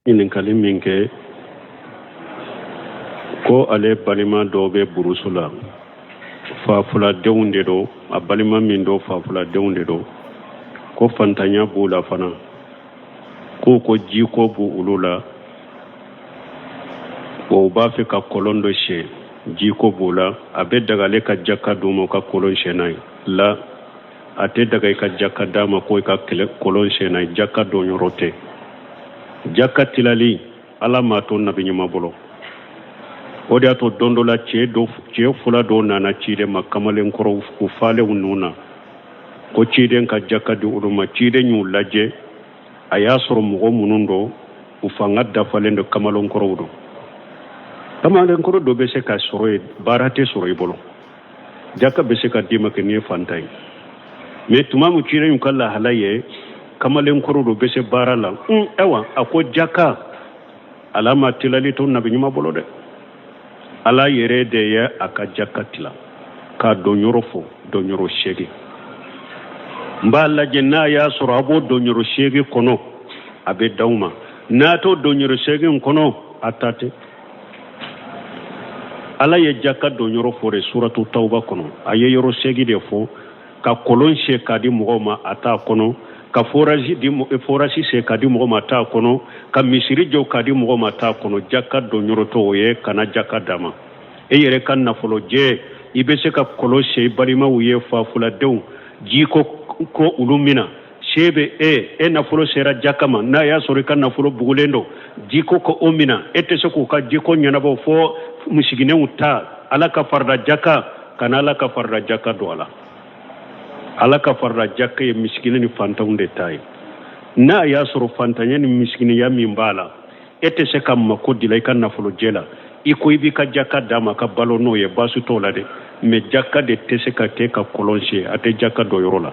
Ɲininkali min kɛ ko ale balima dɔw bɛ burusu la, fafuladenw de don. A balima min don, fafuladenw de don, ko fantanya b'u la fana, ko jiko b'u olu la. Bon, u b'a fɛ ka kɔlɔn dɔ sen, jiko b'u la. A bɛ daga ale ka jaka d'u ma ka kɔlɔn sen n'a ye la? A tɛ daga i ka jaka d'a ma ko i ka kɔlɔn sen n'a ye. Jaka don yɔrɔ tɛ. Jaka tilali, Ala m'a to nabi ɲuman bolo. O de y'a to don dɔ la, cɛ fila dɔw nana ciden ma, kamalenkɔrɔw, u falenw nun na, ko ciden ka jaka di olu ma. Ciden y'u lajɛ, a y'a sɔrɔ mɔgɔ minnu don, u fanga dafalen don, kamalenkɔrɔw don. Kamalenkɔrɔ dɔ bɛ se ka sɔrɔ yen, baara tɛ sɔrɔ i bolo, jaka bɛ se ka d'i ma kɛ n'i ye fantan ye. Mais tuma min ciden y'u ka lahala ye, kamalenkɔrɔ dɔ bɛ se baara la, ayiwa, a ko jaka, Ala ma tilali to nabi ɲuman bolo dɛ. Ala yɛrɛ de ye a ka jaka tila k'a donyɔrɔ fɔ, donyɔrɔ 8. N b'a lajɛ, n'a y'a sɔrɔ a b'o donyɔrɔ 8 kɔnɔ, a bɛ d'aw ma. N'a t'o donyɔrɔ 8 kɔnɔ, a ta tɛ. Ala ye jaka donyɔrɔ fɔ de suratu Tawuba kɔnɔ. A ye yɔrɔ 8 de fɔ. Ka kɔlɔn sen k'a di mɔgɔw ma, a t'a kɔnɔ. Ka forasi sen k'a di mɔgɔw ma, a t'a kɔnɔ. Ka misiri jɔ k'a di mɔgɔw ma, a t'a kɔnɔ. Jaka donyɔrɔ t'o o ye. Kana jaka d'a ma. E yɛrɛ ka nafolo jɛ, i bɛ se ka kɔlɔn sen i balimaw ye, fafuladenw, jiko ko olu mina se bɛ e, e nafolo sera jaka ma. N'a y'a sɔrɔ i ka nafolo bugulen don, jiko ko o mina, e tɛ se k'u ka jiko ɲɛnabɔ fo misikinɛw ta. Ala ka farida jaka, kana Ala ka farida jaka don a la. Ala ka farida jaka ye misikinɛ ni fantanw de ta ye. N'a y'a sɔrɔ fantanya ni misikinɛya min b'a la, e tɛ se ka mako dila i ka nafolo jɛ la, i ko i b'i ka jaka d'a ma ka balo n'o ye, baasi t'o la dɛ. Mais jaka de tɛ se ka kɛ ka kɔlɔn sen, a tɛ jaka don yɔrɔ la.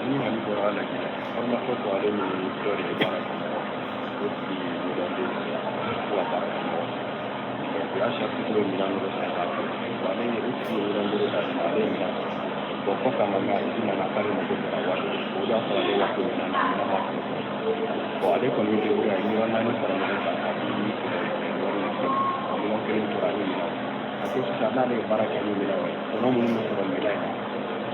Ɲininkali bɔra a la, balimakɛ ko ale ni dɔ de ye baara kɛ ɲɔgɔn fɛ. O tigi ye miliyɔn den sɔrɔ ko ka baara kɛ ɲɔgɔn fɛ. Donc u y'a sariti ko bɛ minɛn dɔ san k'a feere. Bon, ale o tigi ye miliyɔn 5 d'ale ma, ale ye minɛn san. Bon, kɔfɛ a ma mɛn, a tigi nana k'ale mago jɔra wari la. O de y'a sɔrɔ ale wari tɛ minɛn na, minɛn ma sɔrɔ. Bon, ale kɔni ye débrouillé, a ye miliyɔn 4 fara ɲɔgɔn kan k'a di wari in fɛn. Miliyɔn 1 tora ni minɛn. A ko sisan n'ale ye baara kɛ ni minɛnw ye, tɔnɔ minnu bɛ sɔrɔ minɛn in na,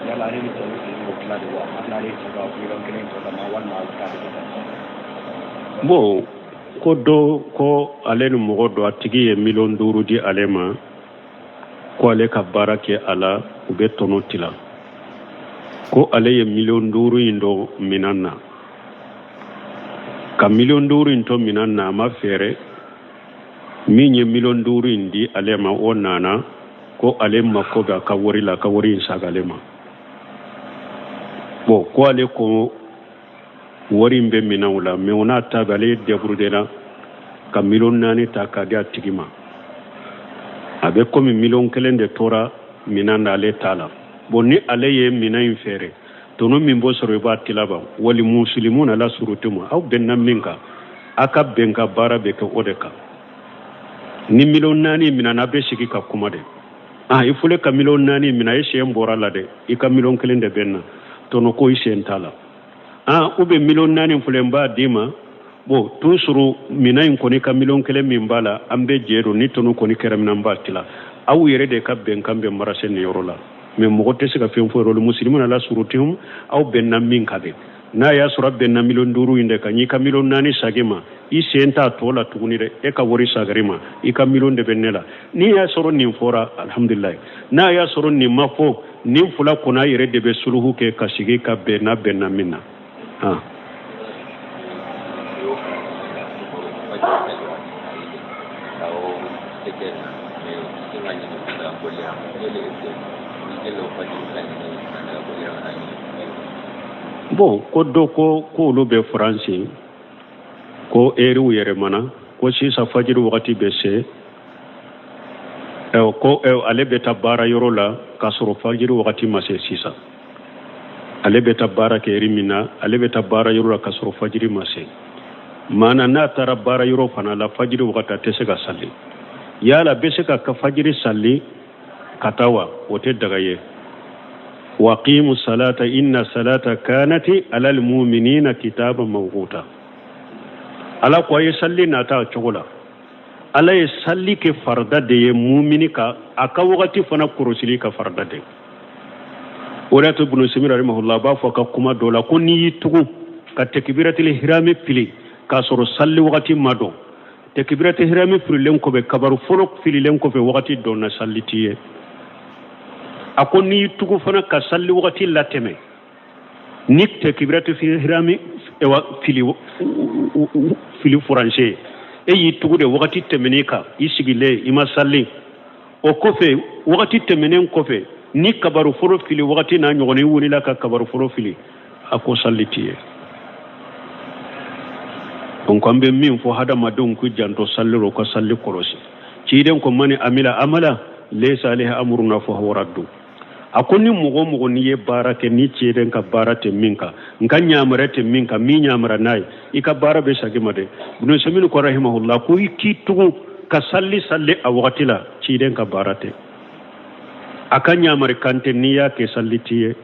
yala ale ni cɛ bɛ segin k'o tila de wa, a bɛna ale cɛ ka miliyɔn 1 tɔ d'a ma, walima a bɛ taa ale ta? Bon, ko dɔ ko ale ni mɔgɔ dɔ, a tigi ye miliyɔn 5 di ale ma ko ale ka baara kɛ a la, u bɛ tɔnɔ tila. Ko ale ye miliyɔn 5 in don minan na. Ka miliyɔn 5 in to minan na, a ma fɛɛrɛ. Min ye miliyɔn 5 in di ale ma, o nana ko ale mako bɛ a ka wari la, a ka wari in saga ale ma. Bon, ko ale ko wari in bɛ minɛnw la, mais o n'a ta bɛɛ, ale ye débrouillé ka miliyɔn 4 ta k'a di a tigi ma. A bɛ komi miliyɔn 1 de tora minɛn na, ale t'a la. Bon, ni ale ye minɛn in feere, tɔnɔ min b'o sɔrɔ, i b'a tila ban. Wali muslimuna ala surutihim, aw bɛnna min kan, a ka bɛn ka baara bɛ kɛ o de kan. Ni miliyɔn 4 minɛna, a bɛ sigi ka kuma de. Ah, i fɔlɔ ka miliyɔn 4 minɛ, e sen bɔra la dɛ, i ka miliyɔn 1 de bɛ n na, tɔnɔ ko i sen t'a la. Ah, ou bien miliyɔn 4 filɛ, n b'a d'i ma. Bon, toujours minɛn in kɔni ka miliyɔn 1 min b'a la, an bɛ jɛ don. Ni tɔnɔ kɔni kɛra min na, n b'a tila. Aw yɛrɛ de ka bɛnkan bɛ marase nin yɔrɔ la. Mais mɔgɔ tɛ se ka fɛn fɔ yɔrɔ muslimuna ala surutihim, aw bɛnna min kan de. N'a y'a sɔrɔ a bɛnna miliyɔn 5 in de kan, n'i ka miliyɔn 4 sagi ma, i sen t'a tɔ la tuguni dɛ. E ka wari sagari ma, i ka miliyɔn de bɛ ne la. N'i y'a sɔrɔ nin fɔra, alhamdulilayi. N'a y'a sɔrɔ nin ma fɔ, nin fila kɔnɔ, a yɛrɛ de bɛ suluhu kɛ ka sigi ka bɛn n'a bɛnna min na. Ah. Bon, ko dɔ ko k'olu bɛ Faransi, ko eriw yɛrɛmana, ko sisan fajiri wagati bɛ se, ko ale bɛ taa baara yɔrɔ la k'a sɔrɔ fajiri wagati ma se. Sisan ale bɛ taa baara kɛ eri min na, ale bɛ taa baara yɔrɔ la k'a sɔrɔ fajiri ma se. Maana n'a taara baara yɔrɔ fana la, fajiri wagati a tɛ se ka sali. Yala bɛ se ka fajiri sali ka taa wa? O tɛ daga ye. Waqimu salata inna salata kanati alal muminina kitaba mawquta. Ala ko a ye salli nata a cogo la. Ala ye salli kɛ farida de ye mumini kan, a ka wagati fana kɔrɔsili ka farida de. O de y'a to Ibn Usaymin rahimahullah b'a fɔ a ka kuma dɔ la ko n'i y'i tugu ka tekibiratil hirami fili k'a sɔrɔ salli wagati ma dɔn, tekibiratil hirami fililen kɔfɛ, kabaru fɔlɔ fililen kɔfɛ, wagati dɔnna, salli t'i ye. A ko n'i y'i tugu fana ka salli wagati latɛmɛ ni tekibiratil hirami ewa fili fili furancɛ ye, e y'i tugu de wagati tɛmɛnen kan, i sigilen i ma salli, o kɔfɛ wagati tɛmɛnen kɔfɛ ni kabaru fɔlɔ fili wagati n'a ɲɔgɔn, i wulila ka kabaru fɔlɔ fili, a ko salli t'i ye. Donc an bɛ min fɔ hadamadenw k'u janto salli rɔ, ka salli kɔlɔsi. Ciden ko mani amila amala laysa alayhi amruna fa huwa raddu. A ko ni mɔgɔ o mɔgɔ n'i ye baara kɛ ni ciden ka baara tɛ min kan, n ka yamaruya tɛ min kan, min yamara n'a ye, i ka baara bɛ segin i ma dɛ. Ibn Usaymin ko rahimahullah ko i k'i tugu ka salli salli a wagati la, ciden ka baara tɛ, a ka yamari kan tɛ, n'i y'a kɛ salli t'i ye.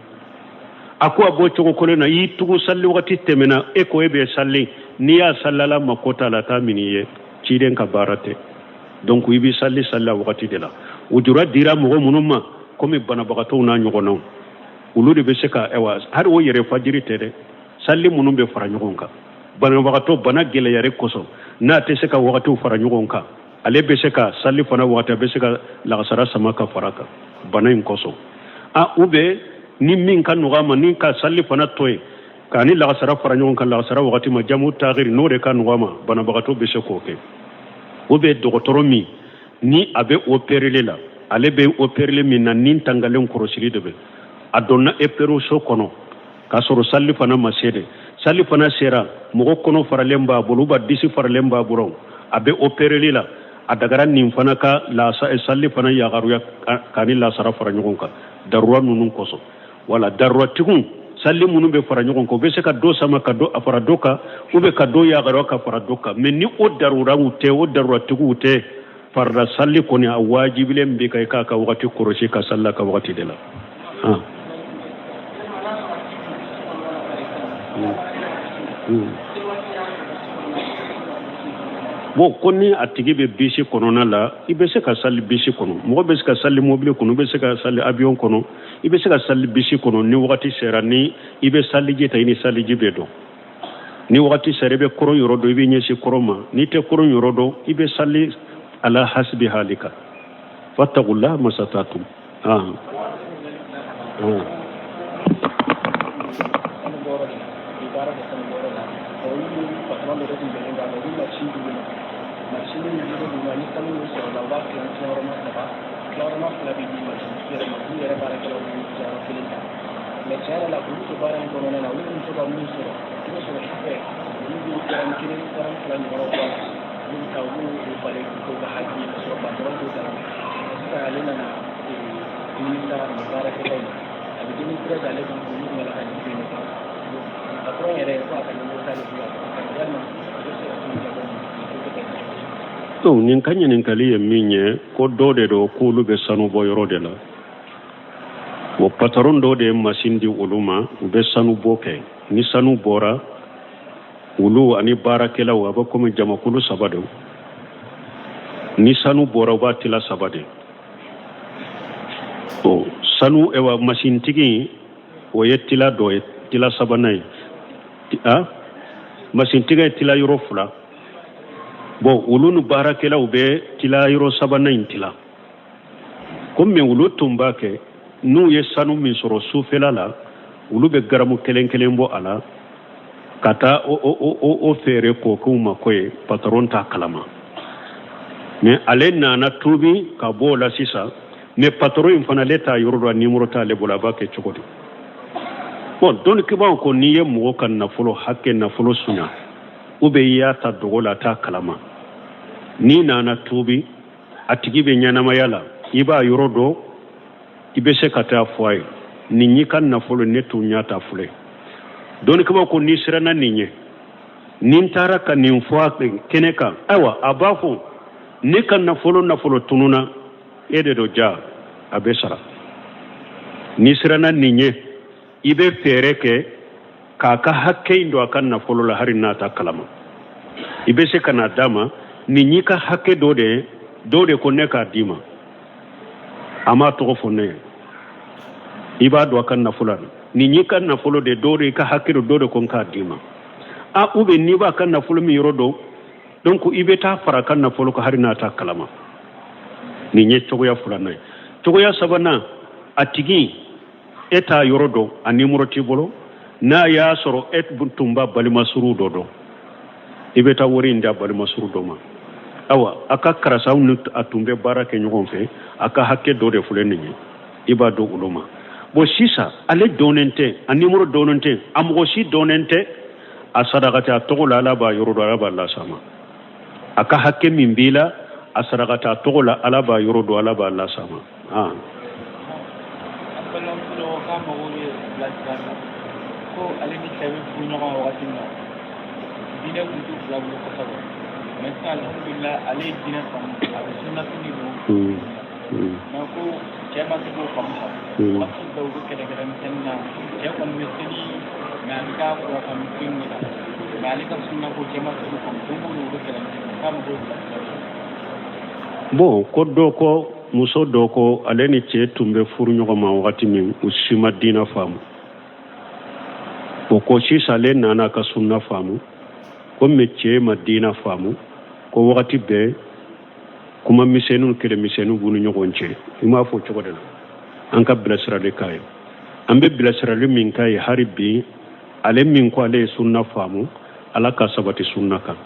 A ko a b'o cogo kelen na, i tugu salli wagati tɛmɛna, e ko e bɛ salli, n'i y'a salli Ala mako t'a la, t'a minɛ i ye, ciden ka baara tɛ. Donc i bɛ salli salli a wagati de la. Ujura dira mɔgɔ minnu ma komi banabagatɔw n'a ɲɔgɔnnaw, olu de bɛ se ka, ayiwa, hali o yɛrɛ fajiri tɛ dɛ, salli minnu bɛ fara ɲɔgɔn kan, banabagatɔ bana gɛlɛyari kosɔn n'a tɛ se ka wagatiw fara ɲɔgɔn kan, ale bɛ se ka salli fana wagati, a bɛ se ka lagasara sama ka fara kan bana in kosɔn. A ou bien ni min ka nɔgɔ a ma ni ka salli fana to yen k'a ni lagasara fara ɲɔgɔn kan lagasara wagati ma, jamu taakiri, n'o de ka nɔgɔ a ma, banabagatɔ bɛ se k'o kɛ. Ou bien dɔgɔtɔrɔ min ni a bɛ opereli la, ale bɛ opereli min na ni tangalen kɔrɔsili de bɛ, a donna opération kɔnɔ k'a sɔrɔ salli fana ma se dɛ, salli fana sera, mɔgɔ kɔnɔ faralen b'a bolo, ba disi faralen b'a bolo, a bɛ opereli la, a dagara nin fana ka salli fana yagaruya k'a ni lasara fara ɲɔgɔn kan darura ninnu kosɔn. Wala daruratigiw salli minnu bɛ fara ɲɔgɔn kan, u bɛ se ka dɔ sama ka dɔ a fara dɔ kan, u bɛ ka dɔ yagaruya ka fara dɔ kan. Mais ni o daruraw tɛ, o daruratigiw tɛ, farida salli kɔni a wajibilen bɛ ka i k'a ka wagati kɔlɔsi ka salli a ka wagati de la. Bon, ko ni a tigi bɛ bisi kɔnɔna la, i bɛ se ka sali bisi kɔnɔ, mɔgɔ bɛ se ka sali mobili kɔnɔ, i bɛ se ka sali avion kɔnɔ, i bɛ se ka sali bisi kɔnɔ. Ni wagati sera, ni i bɛ saliji ta, i ni saliji bɛ dɔn. Ni wagati sera, i bɛ kɔrɔn yɔrɔ dɔn, i bɛ ɲɛsin kɔrɔn ma. N'i tɛ kɔrɔn yɔrɔ dɔn, i bɛ sali ala hasibi halika. Fattakullah masatatum. Mais tiɲɛ yɛrɛ la, olu to baara in kɔnɔna na, olu tun bɛ to ka min sɔrɔ, i bɛ sɔrɔ sufɛ olu b'o garamu kelen, garamu fila ɲɔgɔnnaw bɔ a la, olu bɛ taa olu b'o falen k'o ka hakɛ ye ka sɔrɔ patɔrɔn t'o kalama. Sisan ale nana nimisa nin baarakɛlaw la, a bɛ 2013 ale kun olu tun b'a la ka nin ko in kɛ. Patɔrɔn yɛrɛ ko a ka nimoro t'ale bolo, yalima a bɛ se ka tunu ka bɔ nin ko bɛ kɛ. Donc nin ka ɲininkali ye min ye, ko dɔ de don k'olu bɛ sanu bɔ yɔrɔ de la. O patɔrɔn dɔ de ye masin di olu ma, u bɛ sanu bɔ kɛ. Ni sanu bɔra, olu ani baarakɛlaw, a bɛ komi jamakulu saba de. Ni sanu bɔra, u b'a tila saba de. O sanu, ewa, masintigi, o ye tila dɔ ye, tila sabanan ye. A masintigi ye tila yɔrɔ fila. Bon, olu ni baarakɛlaw bɛ tila yɔrɔ sabanan in tila. Komi olu tun b'a kɛ, n'u ye sanu min sɔrɔ sufɛla la, olu bɛ garamu kelen kelen bɔ a la ka taa o feere k'o k'u mako ye, patɔrɔn t'a kalama. Mais ale nana tuubi ka bɔ o la sisan, mais patɔrɔn in fana, ale t'a yɔrɔ dɔn, a nimoro t'ale bolo, a b'a kɛ cogo di? Bon, dɔnnikɛbaaw ko n'i ye mɔgɔ ka nafolo hakɛ nafolo sunya, ou bien i y'a ta dogo la, a t'a kalama, n'i nana tuubi, a tigi bɛ ɲɛnamaya la, i b'a yɔrɔ dɔn, i bɛ se ka taa fɔ a ye nin y'i ka nafolo, ne tun y'a ta filɛ. Dɔnnikɛbaaw ko n'i siranna nin ɲɛ, ni n taara ka nin fɔ a kɛnɛ kan, ayiwa, a b'a fɔ ne ka nafolo tununna, e de don, ja a bɛ sara. N'i siranna nin ɲɛ, i bɛ fɛɛrɛ kɛ k'a ka hakɛ in don a ka nafolo la, hali n'a t'a kalama. I bɛ se ka n'a d'a ma, nin y'i ka hakɛ dɔ de ye, dɔ de ko ne k'a d'i ma, a m'a tɔgɔ fɔ ne ye. I b'a don a ka nafolo la, nin y'i ka nafolo de, dɔ de i ka hakɛ dɔ, dɔ de ko n k'a d'i ma. A ou bien n'i b'a ka nafolo min yɔrɔ dɔn, donc i bɛ taa fara a ka nafolo kan hali n'a t'a kalama. Nin ye cogoya filanan ye. Cogoya sabanan, a tigi e t'a yɔrɔ dɔn, a nimoro t'i bolo, n'a y'a sɔrɔ e tun b'a balimasuru dɔ dɔn, i bɛ taa wari in di a balimasuru dɔ ma. Awa, a ka karisaw ni a tun bɛ baara kɛ ɲɔgɔn fɛ, a ka hakɛ dɔ de filɛ nin ye, i b'a di olu ma. Bon, sisan ale dɔnnen tɛ, a nimoro dɔnnen tɛ, a mɔgɔ si dɔnnen tɛ, a sarakati a tɔgɔ la, Ala b'a yɔrɔ dɔn, Ala b'a las'a ma. A ka hakɛ min b'i la, a sarakati a tɔgɔ la, Ala b'a yɔrɔ dɔn, Ala b'a las'a ma. An balimamuso dɔ ko k'a mago bɛ bilasirali la, ko ale ni cɛ bɛ furu ɲɔgɔn ma wagati min na, diinɛ tun t'u fila bolo kosɛbɛ, mais sisan alhamdulila, ale ye diinɛ faamu, a bɛ sunnafini don, mais ko cɛ ma se k'o faamu sa. Wagati bɛɛ u bɛ kɛlɛ kɛlɛ misɛnnin na. Cɛ kɔni bɛ seli, mais a bɛ k'a kura ka misiriw de la, mais ale ka sunna ko cɛ ma se k'o faamu. Don o don u bɛ kɛlɛ misɛnnin, k'a mago bɛ bilasirali la. Bon, ko dɔ ko, muso dɔ ko ale ni cɛ tun bɛ furu ɲɔgɔn ma wagati min, u si ma diinɛ faamu. O ko sisan ale nana ka sunna faamu, ko mais cɛ ma diinɛ faamu, ko wagati bɛɛ kuma misɛnninw, kɛlɛ misɛnninw b'u ni ɲɔgɔn cɛ. I m'a fɔ cogo de la, an ka bilasirali k'a ye. An bɛ bilasirali min k'a ye hali bi, ale min ko ale ye sunna faamu, Ala ka sabati sunna kan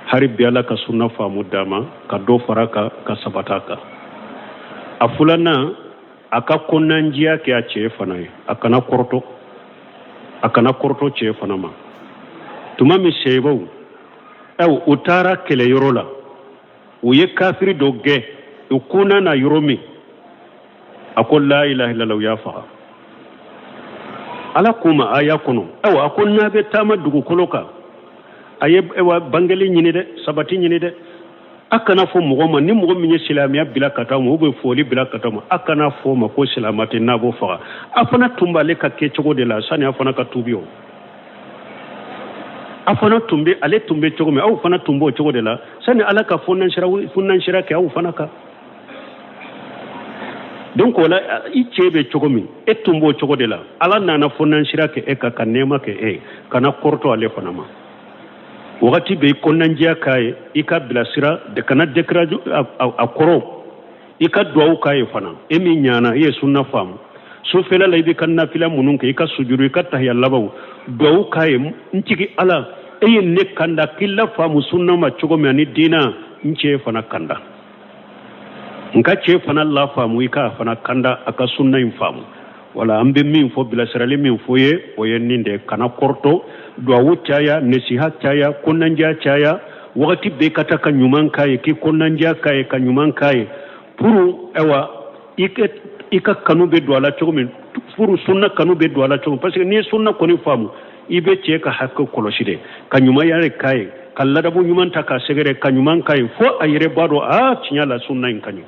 hali bi, Ala ka sunna faamu d'a ma, ka dɔ fara kan, ka sabata kan. A filanan, a ka kɔnɔnandiya kɛ a cɛ fana ye, a kana kɔrɔtɔ, a kana kɔrɔtɔ cɛ fana ma. Tuma min seyibaw u taara kɛlɛyɔrɔ la, u ye kafiri dɔ gɛn, u kunna na yɔrɔ min, a ko la ilaha illallah, u y'a faga. Ala k'u ma aya kɔnɔ, ayiwa, a ko n'a bɛ taama dugukolo kan, a ye ayiwa bangeli ɲini dɛ, sabati ɲini dɛ. A kana fɔ mɔgɔ ma, ni mɔgɔ min ye silamɛya bila ka taa ma, ou bien foli bila ka taa ma, a kana fɔ ma ko silamɛ tɛ, n'a b'o faga. A fana tun b'ale ka kɛcogo de la sani a fana ka tuubi. O a fana tun bɛ, ale tun bɛ cogo min, aw fana tun b'o cogo de la sani Ala ka funansira kɛ aw fana kan. Donc o la, i cɛ bɛ cogo min, e tun b'o cogo de la, Ala nana funansira kɛ e kan, ka nɛɛma kɛ e ye. Kana kɔrɔtɔ ale fana ma. Wagati bɛ i kɔnɔnandiya k'a ye, i ka bilasira, kana décourager a kɔrɔ, i ka duwawu k'a ye fana. E min ɲana, i ye sunna faamu, sufɛla la i bɛ ka nafila minnu kɛ, i ka sujuru, i ka tahiya labanw, duwawu k'a ye: n tigi Ala, e ye ne kanda k'i la faamu sunna ma cogo min ani diina, n cɛ fana kanda, n ka cɛ fana lafaamu, i k'a fana kanda a ka sunna in faamu. Wala an bɛ min fɔ, bilasirali min fɔ ye, o ye nin de: kana kɔrɔtɔ, duwawu caya, nasiha caya, kɔnɔnandiya caya. Wagati bɛɛ ka taa ka ɲuman k'a ye, k'i kɔnɔnandiya k'a ye, ka ɲuman k'a ye, pour ayiwa i ka kanu bɛ don a la cogo min, furu sunna kanu bɛ don a la cogo min. Parce que n'i ye sunna kɔni faamu, i bɛ cɛ ka hakɛ kɔlɔsi de, ka ɲumanya de k'a ye, ka ladabu ɲuman ta k'a sɛgɛrɛ, ka ɲuman k'a ye, fo a yɛrɛ b'a dɔn, aa, tiɲɛ la, sunna in ka ɲi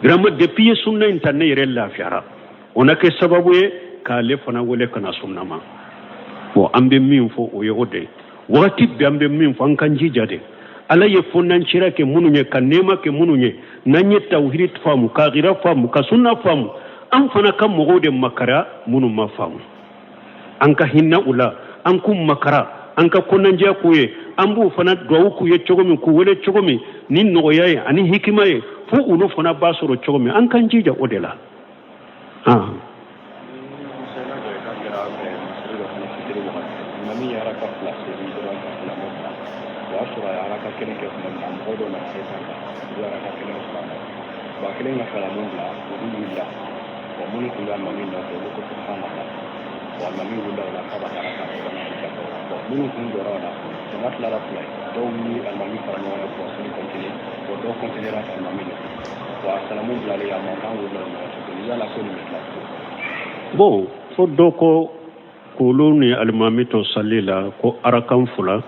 vraiment. Depuis ye sunna in ta, ne yɛrɛ lafiyara. O na kɛ sababu ye k'ale fana wele ka na sunna ma. Bon, an bɛ min fɔ, o ye o de ye. Wagati bɛɛ an bɛ min fɔ, an k'an jija de. Ala ye fɔnancira kɛ minnu ye, ka nɛɛma kɛ minnu ye, n'an ye tawhidi faamu, ka akhira faamu, ka sunna faamu, an fana ka mɔgɔw de makara minnu ma faamu. An ka hinɛ u la, an k'u makara, an ka kɔnɔnandiya k'u ye, an b'u fana duwawu k'u ye cogo min, k'u wele cogo min ni nɔgɔya ye ani hikima ye, fo olu fana b'a sɔrɔ cogo min. An k'an jija o de la. Min ye araka fila seli dɔrɔn ka silamɛ bila, o y'a sɔrɔ a ye araka kelen kɛ tuma min na, mɔgɔ dɔ nana e ta kan, olu ye araka kelen fila ma. Bon, a kelen ka salamu bila, olu wulila. Bon, minnu tun bɛ alimami nɔfɛ, olu ko subhanallah. Bon, alimami wulila o la k'a b'a ka araka sabanan seli ka kɛ o la. Bon, minnu tun jɔra o la, jama tilara fila ye. Dɔw ni alimami fara ɲɔgɔn kan k'u seli continuer, bon, dɔw continuera ka alimami nɔfɛ. Bon, a salamu bilalen, a mankan wulila u ni ɲɔgɔn cɛ tuguni. Yala ko nin bɛ tila cogo? Bon, fo dɔ ko k'olu ni alimami to sali la, ko arakan fila,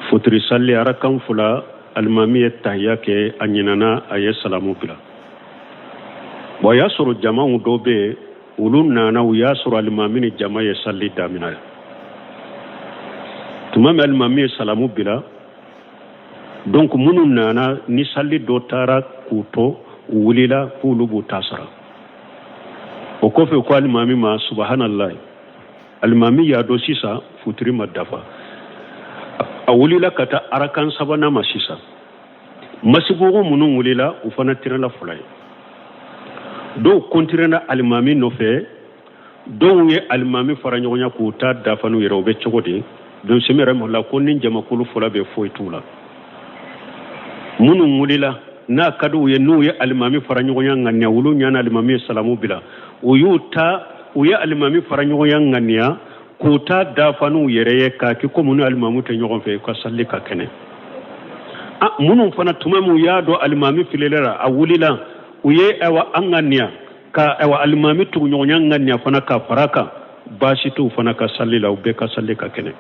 fitiri sali arakan fila, alimami ye tahiya kɛ, a ɲinana, a ye salamu bila. Bon, a y'a sɔrɔ jamaw dɔ bɛ yen, olu nana, u y'a sɔrɔ alimami ni jama ye sali daminɛ. Tuma min alimami ye salamu bila, donc minnu nana ni sali dɔ taara k'u to, u wulila k'olu b'u ta sara. O kɔfɛ ko alimami ma subahanallahi, alimami y'a dɔn sisan futiri ma dafa, a wulila ka taa arakan sabanan ma. Sisan masibugu minnu wulila, u fana tirala fila ye. Dɔw kɔntinera alimami nɔfɛ, dɔw ye alimami fara ɲɔgɔnya k'u ta dafa n'u yɛrɛ. O bɛ cogo di? Ibn Usaymin rahimahullah ko ni jamakulu fɔlɔ bɛ, foyi t'u la. Minnu wulila n'a ka di u ye, n'u ye alimami fara ɲɔgɔnya ŋaniya, olu ɲana alimami ye salamu bila, u y'u ta, u ye alimami fara ɲɔgɔnya ŋaniya k'u ta dafa n'u yɛrɛ ye, k'a kɛ komi n'u alimamu tɛ ɲɔgɔn fɛ, u ka sali ka kɛnɛ. Minnu fana tuma min u y'a dɔn alimami filila, a wulila, u ye ayiwa an ŋaniya ka ayiwa alimami tuguɲɔgɔnya ŋaniya fana ka fara kan, baasi t'u fana ka sali la, u bɛɛ ka sali ka kɛnɛ.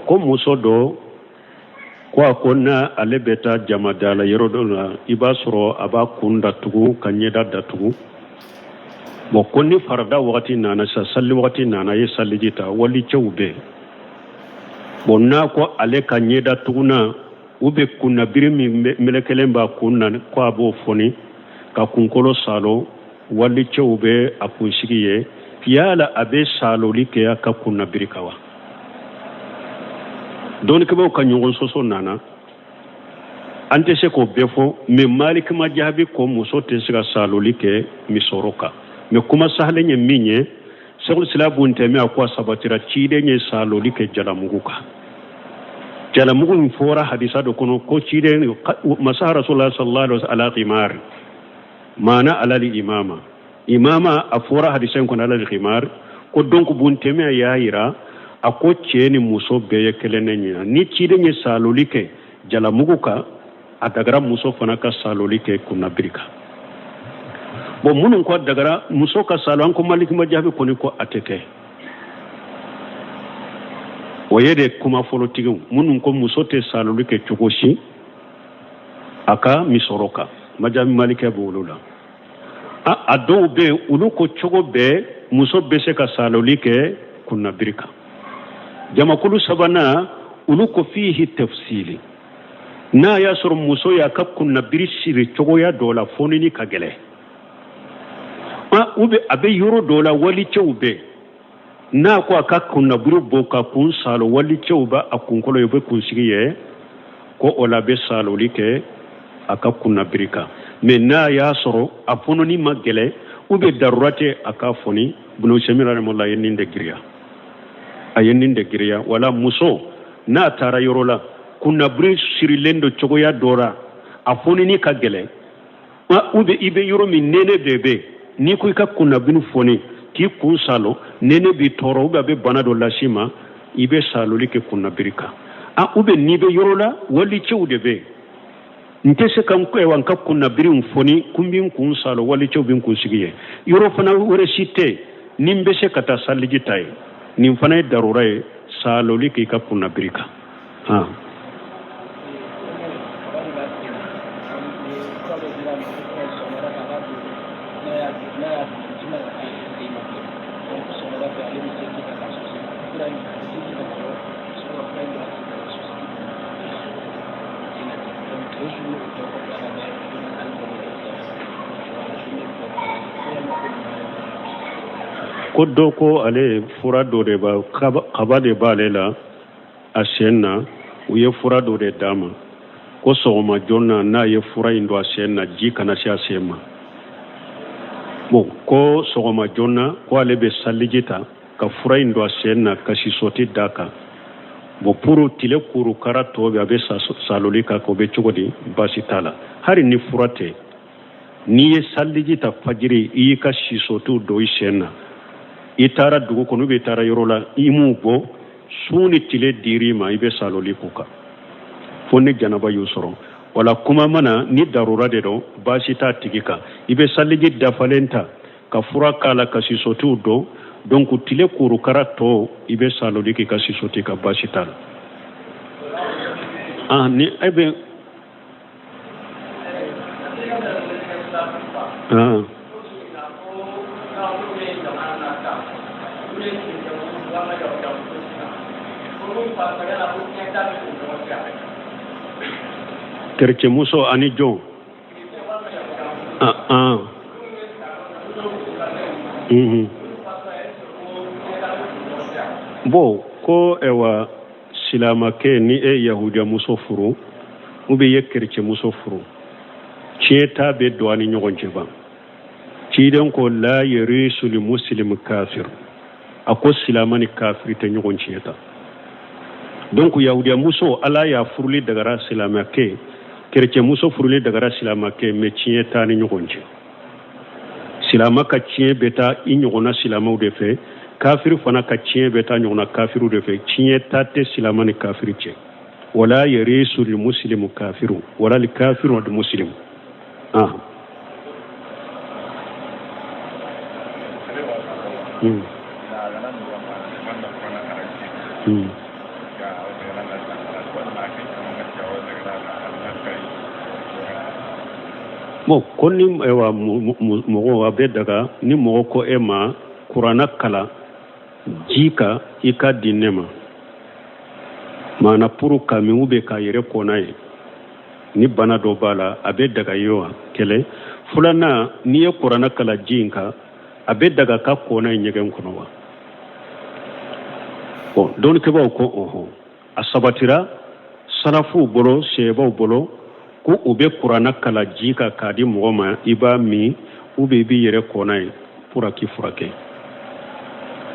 Ko muso dɔ ko a ko na ale bɛ taa jamada la yɔrɔ dɔ la, i b'a sɔrɔ a b'a kun datugu ka ɲɛda datugu. Bon, ko ni farada wagati nana sa, sali wagati nana, a ye saliji ta, walicɛw bɛ. Bon, n'a ko ale ka ɲɛda tuguna u bɛ kunnabiri min melekelen b'a kun na, ko a b'o foni ka kunkolo salo, walicɛw bɛ a kunsigi ye, yala a bɛ saloli kɛ a ka kunnabiri kan wa? Dɔnnikɛbaaw ka ɲɔgɔn sɔsɔ nana, an tɛ se k'o bɛɛ fɔ, mais Maliki majahabi ko muso tɛ se ka saloli kɛ misɔrɔ kan. Mais kuma sahalen ye min ye, Sɛkul Islam Bun Taymiya ko a sabatira ciden ye saloli kɛ jalamugu kan. Jalamugu in fɔra hadisa dɔ kɔnɔ ko ciden masaha Rasulullah sallallahu alaihi wasallam ala khimar, maana alal imama, imama a fɔra hadisa in kɔnɔ alal khimar. Ko donc Bun Taymiya y'a yira a ko cɛ ni muso bɛɛ ye kelen ne ɲina. Ni ciden ye saloli kɛ jalamugu kan, a dagara muso fana ka saloli kɛ kunnabiri kan. Bon, minnu ko a dagara muso ka salo, an ko Maliki majahabi kɔni ko a tɛ kɛ. O ye de kuma fɔlɔtigiw minnu ko muso tɛ saloli kɛ cogo si a ka misɔrɔ kan, majahabi Malikɛ b'olu la. A dɔw bɛ yen, olu ko cogo bɛɛ muso bɛ se ka saloli kɛ kunnabiri kan. Jamakulu sabanan, olu ko fihi tafsili, n'a y'a sɔrɔ muso y'a ka kunnabiri siri cogoya dɔ la, fonini ka gɛlɛn, ou bien a bɛ yɔrɔ dɔ la, walicɛw bɛ, n'a ko a ka kunnabiri bɔ ka kun salo, walicɛw bɛ a kunkolo ye, u bɛ kunsigi ye, ko o la a bɛ saloli kɛ a ka kunnabiri kan. Mais n'a y'a sɔrɔ a fononi ma gɛlɛn, ou bien darura tɛ a ka foni. Ibn Usaymin rahimahullah ye nin de giriya, a ye nin de giriya. Wala muso n'a taara yɔrɔ la, kunnabiri sirilen don cogoya dɔ la, a fonini ka gɛlɛn, ou bien i bɛ yɔrɔ min nɛnɛ de bɛ, n'i ko i ka kunnabiri foni k'i kun salo, nɛnɛ b'i tɔɔrɔ, ou bien a bɛ bana dɔ las'i ma, i bɛ saloli kɛ kunnabiri kan. Ou bien n'i bɛ yɔrɔ la, walicɛw de bɛ yen, n tɛ se ka n n ka kunnabiri foni ko n bɛ n kun salo, walicɛw bɛ n kunsigi ye, yɔrɔ fana wɛrɛ si tɛ ni n bɛ se ka taa saliji ta ye, nin fana ye darura ye, saloli k'i ka kunnabiri kan. Ko dɔ ko ale fura dɔ de b'a kaba de b'ale la a sen na, u ye fura dɔ de d'a ma ko sɔgɔma joona n'a ye fura in don a sen na, ji kana se a sen ma. Bon, ko sɔgɔma joona ko ale bɛ saliji ta ka fura in don a sen na ka sisɔti d'a kan. Bon, pour tile kurukara tɔ bɛ, a bɛ saloli kan, k'o bɛ cogo di? Baasi t'a la. Hali ni fura tɛ, n'i ye saliji ta fajiri, i y'i ka sisɔtiw don i sen na, i taara dugu kɔnɔ, i taara yɔrɔ la, i m'u bɔ, su ni tile dir'i ma, i bɛ saloli k'u kan fo ni janaba y'u sɔrɔ. Wala kuma mana ni darura de don, baasi t'a tigi kan. I bɛ saliji dafalen ta ka fura k'a la ka sisɔtiw don, donc tile kurukara tɔ i bɛ saloli k'i ka sisɔti kan, baasi t'a la. Ah, ni e bɛ ah. Kerecɛnmuso ani jɔn? Ah, ah. Mhm. Bon, ko ɛwa silamakɛ ni e yahudiyamuso furu ou bien i ye kerecɛnmuso furu, tiɲɛ ta bɛ don a ni ɲɔgɔn cɛ ban. Ciden ko la yarisu li muslim kafir, a ko silama ni kafiri tɛ ɲɔgɔn tiɲɛ ta. Donc yahudiyamuso, ala y'a furuli dagara silamakɛ, kerecɛnmuso furuli dagara silamakɛ, mais tiɲɛ t'a ni ɲɔgɔn cɛ. Silama ka tiɲɛ bɛ taa i ɲɔgɔnna silamaw de fɛ, kafiri fana ka tiɲɛ bɛ taa ɲɔgɔnna kafiriw de fɛ. Tiɲɛ ta tɛ silama ni kafiri cɛ. Wala yarisu lil muslimu kafiru wala li kafiru al muslimu. Ah. Mm. Mm. Bon, ko ni ayiwa mɔgɔ a bɛ daga ni mɔgɔ ko e ma kuranna kalan ji kan i ka di ne ma, maana pour ka min ou bien k'a yɛrɛ ko n'a ye, ni bana dɔ b'a la, a bɛ daga ye wa? Kelen. Filanan, n'i ye kuranna kalan ji in kan, a bɛ daga ka ko n'a ye ɲɛgɛn kɔnɔ wa? Bon, dɔnnikɛbaaw ko ɔhɔn, a sabatira salafuw bolo, seebaw bolo, ko u bɛ kuranna kalan ji kan k'a di mɔgɔ ma, i b'a min ou bien i b'i yɛrɛ ko n'a ye pour k'i furakɛ.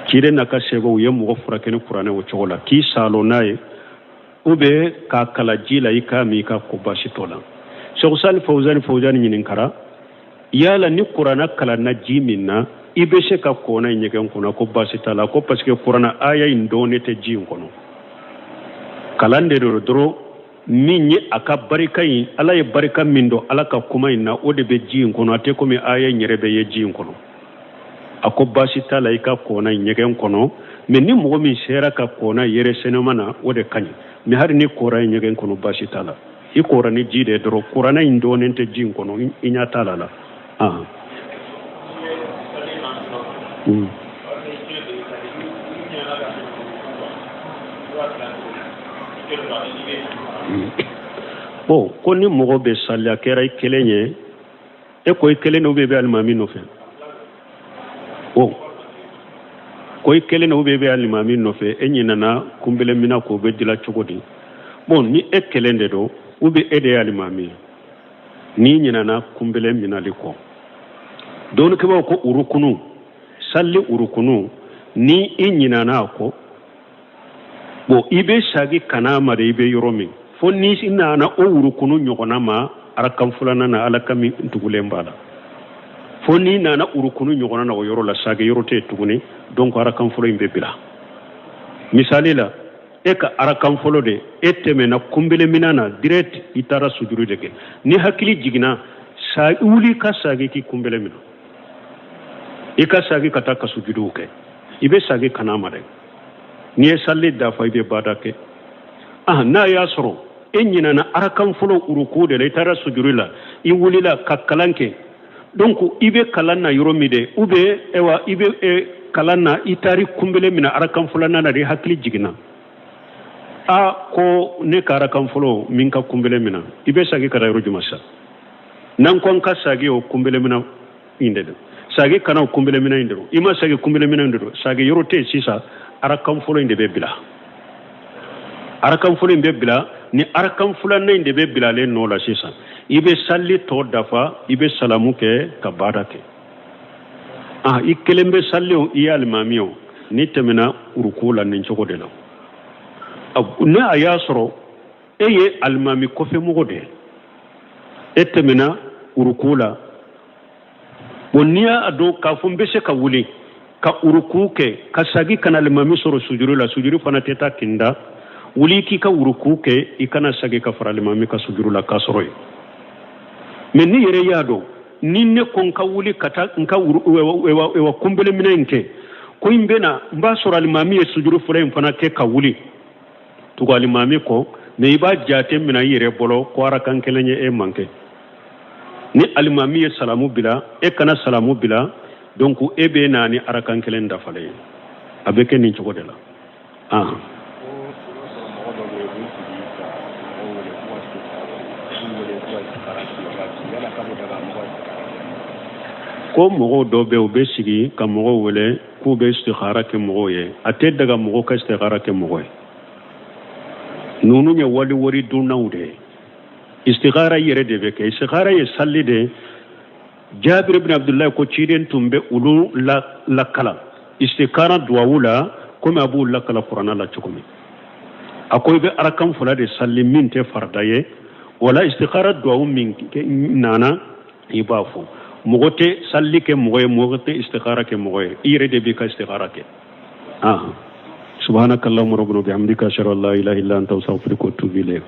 Ciden n'a ka seebaw ye mɔgɔ furakɛ ni kuranɛ o cogo la, k'i saalo n'a ye ou bien k'a kalan ji la i k'a min i ka ko, baasi t'o la. Sɛku Sali Fawuzani Fawuzani ɲininkara yala ni kuranna kalanna ji min na, i bɛ se ka ko n'a ye ɲɛgɛn kɔnɔ? Ko baasi t'a la, ko parce que kuranna aya in dɔnnen tɛ ji in kɔnɔ, kalan de don dɔrɔn. Min ye a ka barika in, ala ye barika min don ala ka kuma in na, o de bɛ ji in kɔnɔ, a tɛ komi aya in yɛrɛ bɛ ye ji in kɔnɔ. A ko baasi t'a la i ka ko n'a ye ɲɛgɛn kɔnɔ, mais ni mɔgɔ min sera ka ko n'a yɛrɛ sɛnɛma na, o de ka ɲi. Mais hali ni kora ye ɲɛgɛn kɔnɔ, baasi t'a la, i kora ni ji de dɔrɔn, kuranɛ in dɔnnen tɛ ji in kɔnɔ, i ɲɛ t'a la la. Ah. Mm. Bon, ko ni mɔgɔ bɛ sali, a kɛra i kelen ye, e ko i kelen de bɛ alimami nɔfɛ o, ko i kelen de bɛ alimami nɔfɛ, e ɲinana kunbele mina k'o bɛ dila cogo di? Bon, ni e kelen de don ou bien e de ye alimami ye, n'i ɲinana kunbele minali kɔ, dɔnnikɛbaaw ko urukunu sali urukunu, ni i ɲinana a kɔ, bon, i bɛ sagi ka n'a ma de i bɛ yɔrɔ min, fo n'i nana o urukunu ɲɔgɔnna ma arakan filanan na, ala ka min tugulen b'a la, fo n'i nana urukunu ɲɔgɔnna na o yɔrɔ la, sagi yɔrɔ tɛ yen tuguni. Donc arakan fɔlɔ in bɛ bila. Misali la, e ka arakan fɔlɔ de, e tɛmɛna kunbele mina na direct, i taara sujuru de kɛ, ni hakili jiginna, sa wuli ka sagi k'i kunbele mina, i ka sagi ka taa ka sujuduw kɛ, i bɛ sagi ka n'a ma dɛ. N'i ye sali dafa, i bɛ bada kɛ. Ah, n'a y'a sɔrɔ e ɲinana arakan fɔlɔ uruku de la, i taara sujuru la, i wulila ka kalan kɛ, donc i bɛ kalan na yɔrɔ min de, ou bien ayiwa i bɛ kalan na, i taari kunbele minɛ arakan filanan na de, i hakili jiginna, a ko ne ka arakan fɔlɔ min ka kunbele minɛ, i bɛ sagi ka taa yɔrɔ jumɛn sisan? N'an ko an ka sagi o kunbele minɛ in de don, sagi kana o kunbele minɛ in de don, i ma sagi kunbele minɛ in de don, sagi yɔrɔ tɛ yen sisan, arakan fɔlɔ in de bɛ bila, arakan fɔlɔ in bɛ bila, ni arakan filanan in de bɛ bilalen nɔ la sisan, i bɛ sali tɔ dafa, i bɛ salamu kɛ ka baara kɛ. Ah, i kelen bɛ sali o, i ye alimami o, n'i tɛmɛna uruku la nin cogo de la, ni a y'a sɔrɔ e ye alimami kɔfɛmɔgɔ de ye, e tɛmɛna uruku la, bon, n'i y'a dɔn k'a fɔ n bɛ se ka wuli ka uruku kɛ ka sagi ka na alimami sɔrɔ sujuru la, sujuru fana tɛ taa kinda, wuli k'i ka uruku kɛ, i kana sagi ka fara alimami ka sujuru la k'a sɔrɔ yen. Mais n'i yɛrɛ y'a dɔn ni ne ko n ka wuli ka taa n ka ewa kunbele minɛ in kɛ, ko n bɛ na n b'a sɔrɔ alimami ye sujuru fɔlɔ in fana kɛ ka wuli, tugu alimami kɔ Mais i b'a jate minɛ i yɛrɛ bolo ko arakan kelen ye e manqué. Ni alimami ye salamu bila, e kana salamu bila. Donc e bɛ na ni arakan kelen dafalen ye. A bɛ kɛ nin cogo de la. Ah. Ko i b'a sɔrɔ mɔgɔ dɔ bɛ yen, u b'u sigi ka mɔgɔw wele k'u ka istikhara, u b'u wele k'u ka istikhara kibaruya di. Yala k'a bɛ daga mɔgɔ ka istikhara kɛ? Ko mɔgɔw dɔ bɛ, u bɛ sigi ka mɔgɔw wele k'u bɛ istikhara kɛ mɔgɔw ye. A tɛ daga mɔgɔw ka istikhara kɛ mɔgɔ ye. Ninnu ye wali wari dunnaw de ye. Istikhara yɛrɛ de bɛ kɛ. Istikhara ye salli de. Jabir ibn Abdullahi ko ciden tun bɛ olu lakalan istikhara duwawu la, komi a b'u lakala Kuranna la cogo min. A ko i bɛ arakan fila de salli min tɛ farida ye. Wala istikhara duwawu min nana, i b'a fɔ. Mɔgɔ tɛ salli kɛ mɔgɔ ye, mɔgɔ tɛ istikhara kɛ mɔgɔ ye. I yɛrɛ de b'i ka istikhara kɛ. Ah, subhanakallahumma rabbana bihamdika, ashhadu an la ilaha illa anta, astaghfiruka wa atubu ilayk.